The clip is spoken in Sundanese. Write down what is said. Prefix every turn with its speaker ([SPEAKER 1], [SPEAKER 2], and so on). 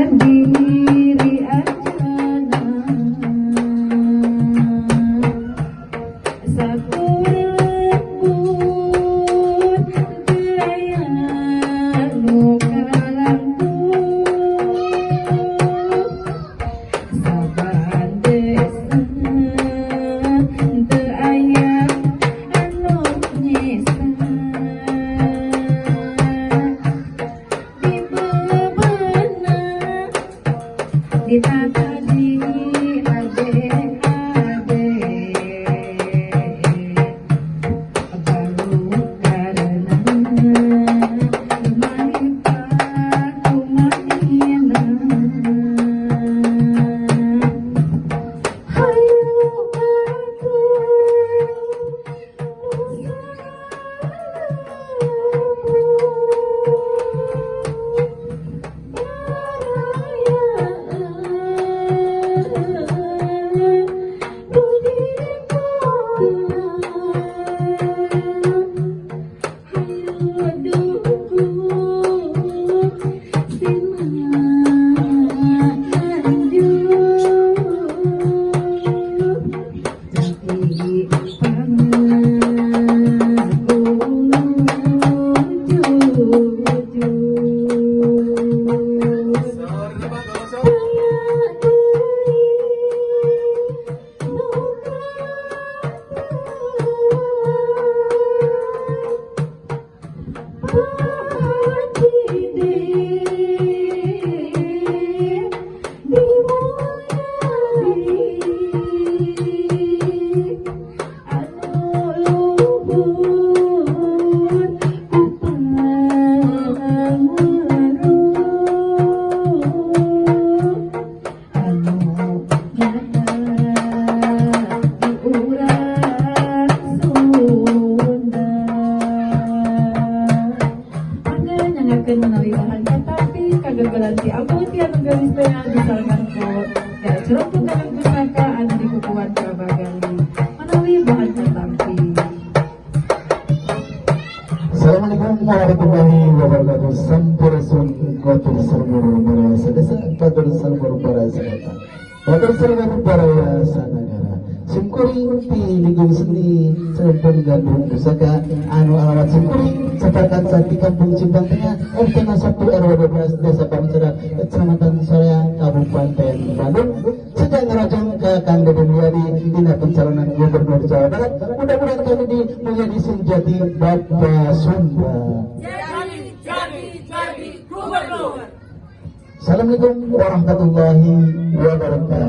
[SPEAKER 1] Diri anjeunna Sakur lembut teu aya nu kalangkung Saban desa teu aya anu nyesa Di bebenah ditata di ade-ade Baru karena malipat kumanina Hayu atuh nu Kagagalan ti Abu ti anu garis teh disalurkan ku ya cerupuk dalam pusaka anu dikukuhan ku Abah Gali manawi bahan katampi.
[SPEAKER 2] Assalamualaikum warahmatullahi wabarakatuh. Sampurasun Batur Sarmur Baraya Sadesa, Batur Sarmur Baraya Sakota, Batur Sarmur Baraya Sanagara. Simkuring ti Ligung Seni Serpong Gandrung Pusaka anu alamat simkuring sepakat di Kampung Simpang Tengah RT 01 RW 12 Desa Parungsedah, Kecamatan Soreang, Kabupaten Bandung. Sedang ngerajang ke Kang Deddy Mulyadi dina pencalonan Gubernur Jawa Barat. Mudah-mudahan Kang Deddy menjadi senjati Bapak Sunda.
[SPEAKER 3] Jadi, gubernur.
[SPEAKER 2] Assalamualaikum warahmatullahi wabarakatuh.